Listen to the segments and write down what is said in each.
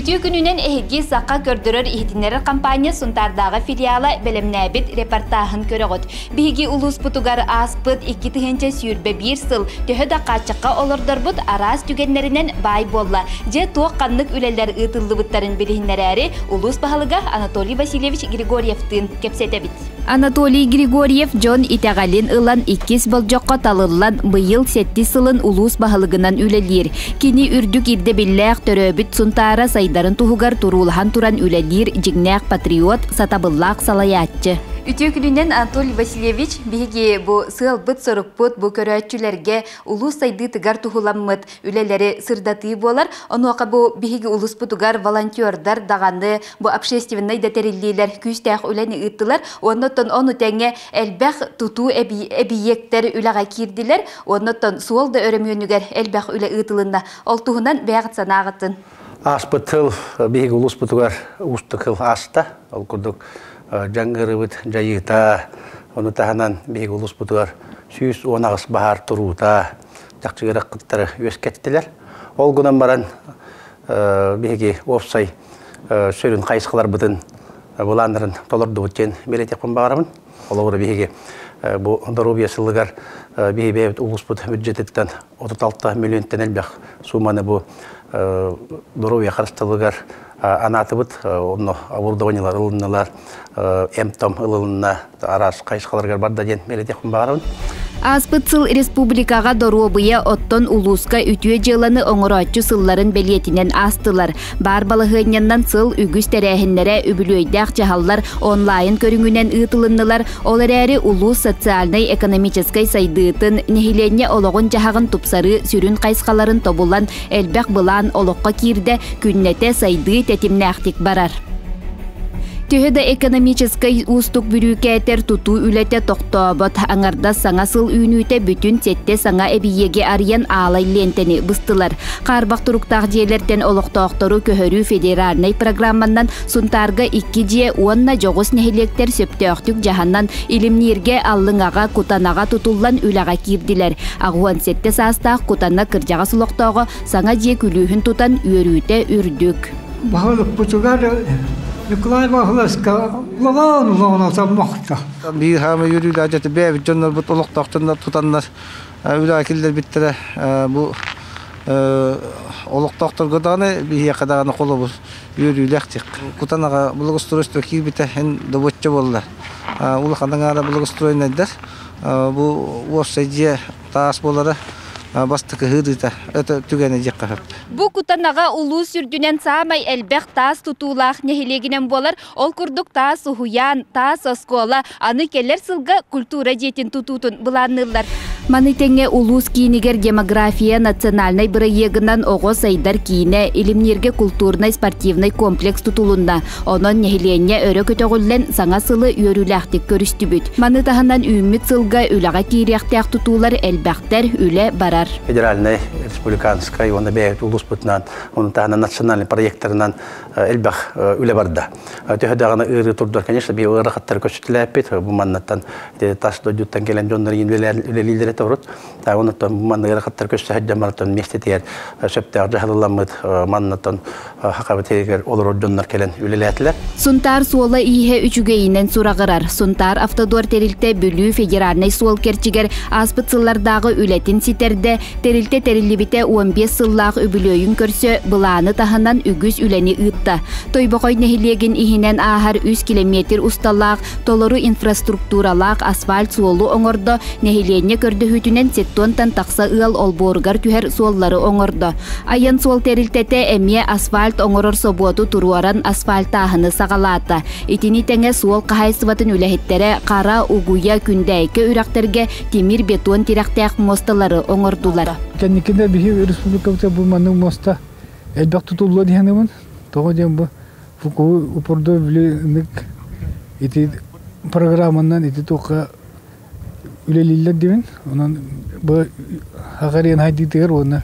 Үтүө күнүнэн эһиги саха көрдөрөр иһитиннэрэр компания Сунтаардааҕы филиала бэлэмнээбит репортааһын көрөҕүт. Биһиги улууспутугар ааспыт 2021 сыл төһө да хааччахха олордорбут араас түгэннэринэн баай буолла. Дьэ туох ханнык үлэлэр ыытыллыбыттарын билиһиннэрээри улуус баһылыга Анатолий Васильевич Григорьевтыын кэпсэтэбит. Анатолий Григорьев дьон итэҕэлин ылан иккис болдьоххо талыллан быйыл сэттис сылын улуус баһылыгынан үлэлиир. Кини үрдүк ирдэбиллээх төрөөбүт Сунтаара сайдарын туһугар туруулаһан туран үлэлиир дьиҥнээх патриот, сатабыллаах салайааччы. Үтүө күнүнэн, Анатолий Васильевич, биһиги бу сыалбыт-сорукпут бу көрөөччүлэргэ улуус сайдыытыгар туһуламмыт үлэлэри сырдатыы буолар. Онуоха бу биһиги улууспутугар волонтердар даҕаны бу общественнай да тэриллиилэр күүстээх үлэни ыыттылар. Оннуттан ону тэҥэ элбэх тутуу эбийиэктэр үлэҕэ киирдилэр. Оннуттан суол да өрөмүөнүгэр элбэх үлэ ыытылынна. Ол туһунан бэйэҕит санааҕытын. Ааспыт сыл биһиги улууспутугар уустук сыл ааста. Ол курдук дьаҥ ыарыыбыт дьайыыта, ону таһынан биһиги улууспутугар 118 баһаар туруута, чахчы ыарахаттары үөскэттилэр. Ол гынан баран биһиги уопсай сүрүн хайысхаларбытын былааннарын толордубут диэн бэлиэтиэхпин баҕарабын. Холобура биһиги бу доруобуйа сылыгар биһи бэйэбит улууспут бюджетиттэн 36 миллионтан элбэх сууманы бу доруобуйа харыстабылыгар анаатыбыт. Онно оборудованиелар ылыннылар, эм-том ылылынна, араас хайысхаларыгар барда диэн бэлиэтиэхпин баҕарабын. Ааспыт сыл республикаҕа доруобуйа, оттон улууска үтүө дьыаланы оҥорооччу сылларын бэлиэтинэн аастылар. Баар балаһыанньаннан сыл үгүс тэрээһиннэрэ, үбүлүөйдээх дьаһаллар онлайн көрүҥүнэн ыытылыннылар. Ол эрээри улуус социальнай-экономическай сайдыытын, нэһилиэнньэ олоҕун-дьаһаҕын тупсарыы сүрүн хайысхаларын тобулан, элбэх былаан олоххо киирдэ, күннэтэ сайдыы тэтимнээхтик барар. Төһө да экономическай уустук бүрүүкээтэр тутуу үлэтэ тохтообот, аҥардас саҥа сыл үүнүүтэ бүтүн сэттэ саҥа эбийиэги арыйан аалай лиэнтэни быстылар. Хаарбах туруктаах дьиэлэртэн олохтоохтору көһөрүү федеральнай программанан Сунтаарга икки дьиэ уонна дьоҕус нэһилиэктэр сөптөөхтүк дьаһанан Илимнииргэ, Аллыҥаҕа, Кутанаҕа тутуллан үлэҕэ киирдилэр. 87 саастаах Кутана кырдьаҕас олохтооҕо саҥа дьиэ күлүүһүн тутан үөрүүтэ үрдүк. Баһылыкпытыгар Николай Баһыласка улахан улахан атаммахта. Биир хаама үөрүүлээх дьэ бэйэбит дьоннорбут олохтоохтоннор тутаннар үлэҕэ киллэрбиттэрэ бу олохтоохторго даҕаны биһиэхэ даҕаны холобур үөрүүлээх диэх. Кутанаҕа благоустройство киирбитэ эн добуочча буолла. Улахан аҥаара благоустроеннайдар бу уопсай дьиэ таас буолара бастакы ыһыырыыта это түгэнэ диэххэ сөп. Бу Кутанаҕа улуус үрдүнэн саамай элбэх таас тутуулаах нэһилиэгинэн буолар. Ол курдук таас уһуйаан, таас оскуола, аны кэлэр сылга культура дьиэтин тутуутун былаанныыллар. Маны тэҥэ улуус киинигэр демография национальнай бырайыагынан оҕо сайдар киинэ, Илимнииргэ культурнай-спортивнай комплекс тутулунна. Онон нэһилиэнньэ өрө көтөҕүллэн саҥа сылы үөрүүлээхтик көрүстүбүт. Маны таһынан үүммүт сылга үлэҕэ киириэхтээх тутуулар элбэхтэр, үлэ барар. Федеральнай, республиканскай уонна бэйэбит улууспутунан, ону таһынан национальный проекттарынан элбэх үлэ барда. Төһө даҕаны ыарыы турдар, конечно, биир ыарахаттары көрсүтүлээппит. Бу маннаттан тас дойдуттан кэлэн дьоннор үлэлииллэрэ торут. Онуттан бу манна ыарахаттар көстө сылдьан баран миэстэтигэр сөптөөх дьаһалыламмыт маннаттан хакабыт сиригэр олорор дьоннор кэлэн үлэлээтилэр. Сунтаар суола-ииһэ үчүгэйинэн сураҕырар. Сунтаар Автодор тэрилтэ Бүлүү федеральнай суол кэрчигэр ааспыт сыллардааҕы үлэтин ситэрдэ, тэрилтэ тэриллибитэ 15 сыллаах үбүлүөйүн көрсө былааны таһынан үгүс үлэни ыытта. Тойбохой нэһилиэгин иһинэн ааһар 3 килэмиэтир усталаах толору инфраструктуралаах асфальт суолу оҥордо, нэһилиэнньэ көрдөһүүтүнэн сеттонтан тахса ыал олбуоругар түһэр суоллары оҥордо. Айан суол тэрилтэтэ эмиэ асфальт оҥорор собуоту туруоран асфальтааһыны саҕалаата. Итини тэҥэ суол хаһаайыстыбатын үлэһиттэрэ Хара, Угуйа, Күндээйкэ үрэхтэргэ тимир бетон тирэхтээх муосталары оҥордулар. Кэнникинэ биһи республикабыта бу маннык муоста элбэх тутуллуо диһэнибин. Тоҕо диэн бу Фуку упордо били ити программанан ити туохха үлэлииллэр дибин. Онон бу Хагариан хайдыытыгар уонна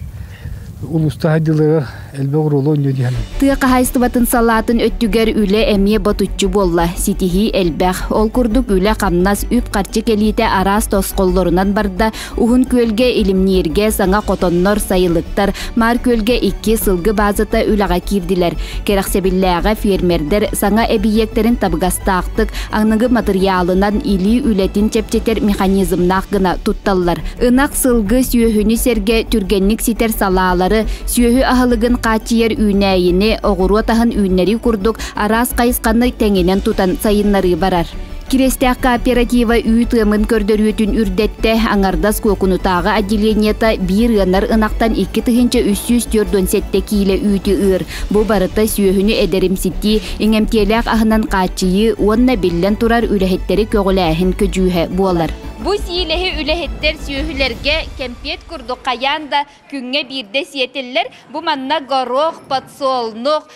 улууста хайдыыларыгар элбэх оруолу оонньуо диэн. Тыа хаһаайыстыбатын салаатын өттүгэр үлэ эмиэ ботуччу буолла, ситиһии элбэх. Ол курдук үлэ-хамнас, үп-харчы кэлиитэ араас тосхоллорунан барда. Уһун Күөлгэ, Илимнииргэ саҥа хотоннор, сайылыктар, Маар Күөлгэ икки сылгы баазата үлэҕэ киирдилэр. Кэрэхсэбиллээҕэ фермердэр саҥа эбийиэктэрин табыгастаахтык, аныгы матырыйаалынан илии үлэтин чэпчэтэр механизмнаах гына тутталлар. Ынах, сылгы, сүөһүнү сэргэ түргэнник ситэр салаалары, сүөһү аһылыгын хааччыйар үүнээйини, оҕуруот аһын үүннэрии курдук араас хайысханы тэҥинэн тутан сайыннарыы барар. Кириэстээх кооператива үүт ыамын көрдөрүүтүн үрдэттэ, аҥардас Куокунутааҕы отделениета биир ыанар ынахтан 2347 киилэ үүтү ыыр. Бу барыта сүөһүнү эдэримситии, иҥэмтиэлээх аһынан хааччыйыы уонна биллэн турар үлэһиттэри көҕүлээһин көдьүүһэ буолар. Бу сиилэһи үлэһиттэр сүөһүлэргэ кэмпиэт курдук хайаан да күҥҥэ биирдэ сиэтиллэр. Бу манна горох, подсолнух,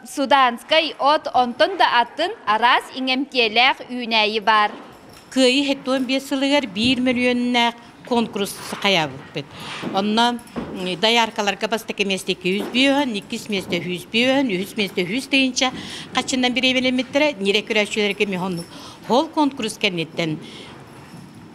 суданскай от, онтон да атын араас иҥэмтиэлээх үүнээйи баар. Кыайыы 75 сылыгар 1 мөлүйүөннээх конкурс хайаабыппыт. Онно дояркаларга бастакы миэстэ 205, иккис миэстэ 105, үһүс миэстэ 100 тыһыынча хаччынан бириэмэлэммиттэрэ. Ньирэ көрөөччүлэргэ миһоннук. Ол конкурс кэнниттэн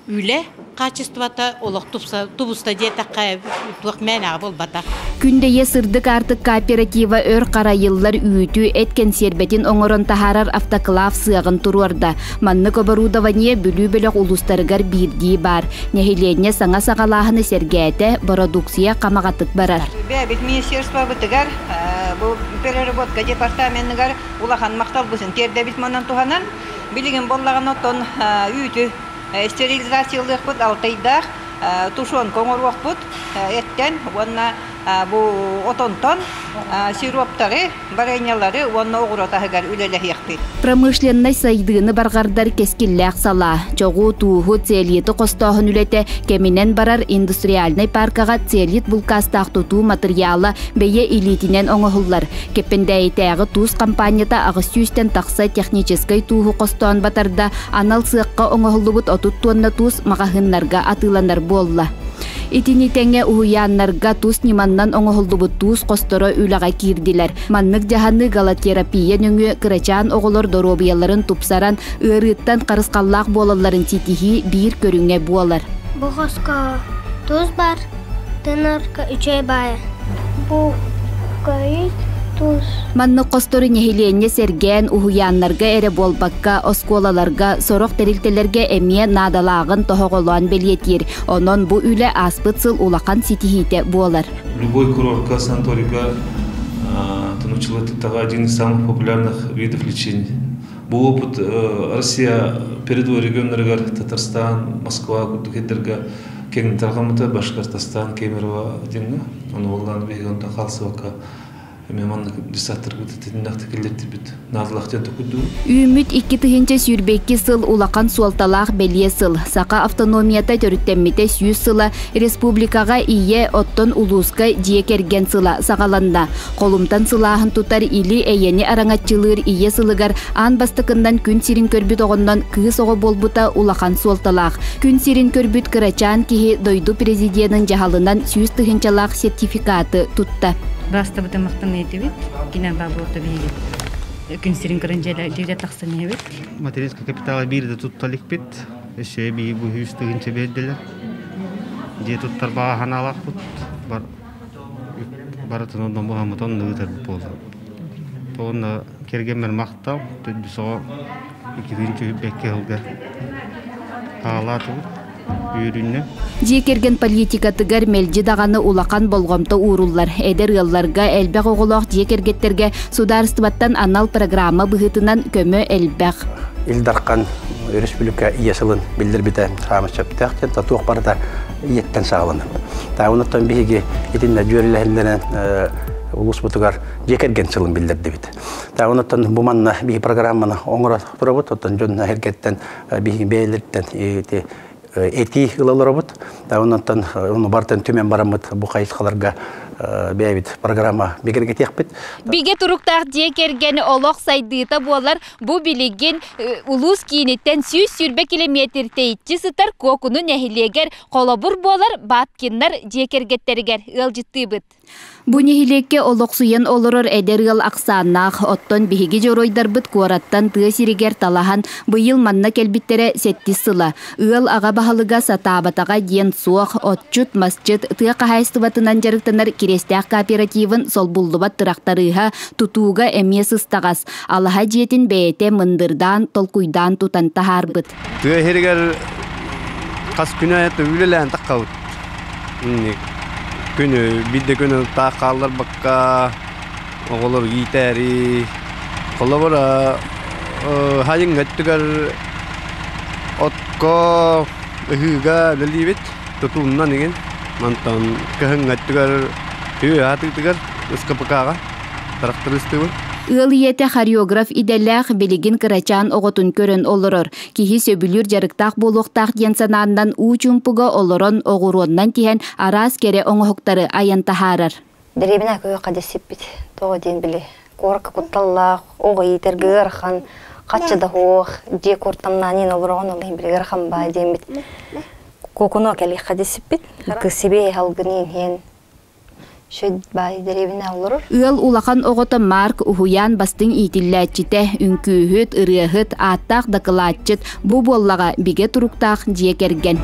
үлэ хаачыстыбата олох тубуста диэтэххэ туох мээнэҕэ буолбатах. Күндэйэ сырдык аартык кооператива өр харайыллар үүтү эт кэнсиэрбэтин оҥорон таһаарар автоклав сыаҕын туруорда. Маннык оборудование Бүлүү бөлөх улуустарыгар биирдии баар. Нэһилиэнньэ саҥа саҕалааһыны сэргээтэ, бородууксуйа хамаҕатык барар. Бэйэбит министерствобытыгар, бу переработка департаменыгар улахан махталбытын тиэрдэбит манан туһанан. Билигин буоллаҕына оттон үүтү стерилизациялыахпыт алтайдаах тушенка оҥоруохпут эттэн уонна бу отонтон сироптары, вареньялары уонна оҕуруот аһыгар үлэлэһиэхпит. Промышленнай сайдыыны барҕардар кэскиллээх салаа. Чоҕу, тууһу, целлиты хостооһун үлэтэ кэминэн барар индустриальнай паркаҕа целлит булкаастаах тутуу матырыйаала бэйэ илиитинэн оҥоһуллар. Кэппэндээйитээҕи туус хампаанньата 800-тэн тахса техническэй тууһу хостоон батарда, анал сыахха оҥоһуллубут 30 туонна туус маҕаһыыннарга атыыланар буолла. Итини тэҥэ уһуйааннарга тус ньыманнан оҥоһуллубут туус хосторо үлэҕэ киирдилэр. Маннык дьаһаныы галотерапия нөҥүө кырачаан оҕолор доруобуйаларын тупсаран, ыарыыттан харысхаллаах буолалларын ситиһии биир көрүҥэ буолар. Бу хоско туус бар, тынарка үчүгэй баайа. Бу көйүт туус. Маннык хостору нэһилиэнньэ сэргээн уһуйааннарга эрэ буолбакка, оскуолаларга, сорох тэрилтэлэргэ эмиэ наадалааҕын тоһоҕолоон бэлиэтиир. Онон бу үлэ ааспыт сыл улахан ситиһиитэ буолар. Любой курортка, санаторийга тынуччалыы один из самых популярных видов лечения. Бу опыт Россия передовой регионнарыгар Татарстан, Москва курдук сирдэргэ киэҥ тарҕаммыта, Башкортостан, Кемерово диэҥҥэ. Ону буоллаан биһиги онтон хаалсыбакка эмиэ маннык десанттарбыт итиннэхтик киллэртибит наадалаах диэн токуйдуубут. Үүммүт 2022 сыл улахан суолталаах бэлиэ сыл. Саха автономията төрүттэммитэ 100 сыла республикаҕа ийэ, оттон улууска дьиэ кэргэн сыла саҕаланна. Холумтан сылааһын тутар или эйэни араҥаччылыыр ийэ сылыгар аан бастакыннан күн сирин көрбүт оҕоннон кыыс оҕо буолбута улахан суолталаах. Күн сирин көрбүт кырачаан киһи дойду президенин дьаһалынан 100 тыһыынчалаах сертификаты тутта. Бастабыты мактан этибит, кинен бабуота биһиги күн сирин көрөн дьиэлэ тахсан иһэбит. Материнский капитала биир да тутталикпит, өссө эбии бу 100 тыһыынча биэрдилэр. Дьиэ туттар баҕа санаалаахпыт, бар барытын онно муһаммыт онно ыытарбыт буолла. Уонна кэргэммэр махтал, төрдүс оҕо иккитин бэккэ сылга хаалаатыбыт үөрүүннэ. Дьиэ кэргэн политикатыгар мэлдьи даҕаны улахан болҕомто ууруллар. Эдэр ыалларга, элбэх оҕолоох дьиэ кэргэттэргэ судаарыстыбаттан анал программа быһыытынан көмө элбэх. Ил Дархан өрөспүүбүлүкэ ийэ сылын биллэрбитэ хаамыс сөптөөх диэн туох барыта ийэттэн саҕаланар. Таабынаттан биһиги итиннэ дьүөрэлэһиннэрэн улууспутугар дьиэ кэргэн сылын биллэрдибит. Таабынаттан бу манна биһи программаны оҥоро турабыт, оттон дьон эргэттэн биһиги бэйэлэриттэн ити Эти ылаларыбыт. Оннан ону бартан түмэн бараммыт бу хайысхаларга бэйэбит программа бигэргэтиэхпит. Бигэ туруктаах дьиэ кэргэн олох сайдыыта буолар. Бу билигин улуус кииниттэн 120 километр тэйиччи сытар Куокуну нэһилиэгэр холобур буолар Бабкиннар дьиэ кэргэттэригэр ыалдьыттыыбыт. Бу нэһилиэккэ олохсуйан олорор эдэр ыал ахсааннаах, оттон биһиги дьоруойдарбыт куораттан тыа сиригэр талаһан быйыл манна кэлбиттэрэ сэттис сыла. Ыал аҕа баһылыга сатаабатаҕа диэн суох, отчут, масчыт, тыа хаһаайыстыбатынан дьарыктанар Кириэстээх кооперативын солбуллубат тырахтарыыһа тутууга эмиэ сыстаҕас, алаһа дьиэтин бэйэтэ мындырдаан, толкуйдаан тутан таһаарбыт. Тыа иһигэр хас күнэ үлэлээн таххабыт. Күнү биирдэ күнү таах хаалларбакка оҕолор иитээри холобура хайыҥ өттүгэр отко ыһыыга үлэлиибит тутууннан игин мантан кыһыҥ өттүгэр тыа аһатыытыгар СКПК-ҕа трактористыыбын. Ыал ийэтэ хореограф идэлээх, билигин кырачаан оҕотун көрөн олорор. Киһи сөбүлүүр дьарыктаах буолуохтаах диэн санааннан уу чуумпуга олорон оҕуруоннан тиһэн араас кэрэ оҥоһуктары айан таһаарар. Дэриэбинэ көйөххө дэсиппит. Тоҕо диэн били куоракка кутталлаах, оҕо иитэргэ ыарахан, хаччы да суох, дьиэ куортамнаан олороҕун ол иһин били ыарахан баа диэммит. Куокуну кэлиэххэ дэсиппит. Кысибиэ халгын иһин Ыал улахан оҕото Марк уһуйаан бастыҥ иитиллээччитэ, үҥкүүһүт, ырыаһыт, ааттаах дакылаатчыт, бу буоллаҕа бигэ туруктаах дьиэ кэргэн.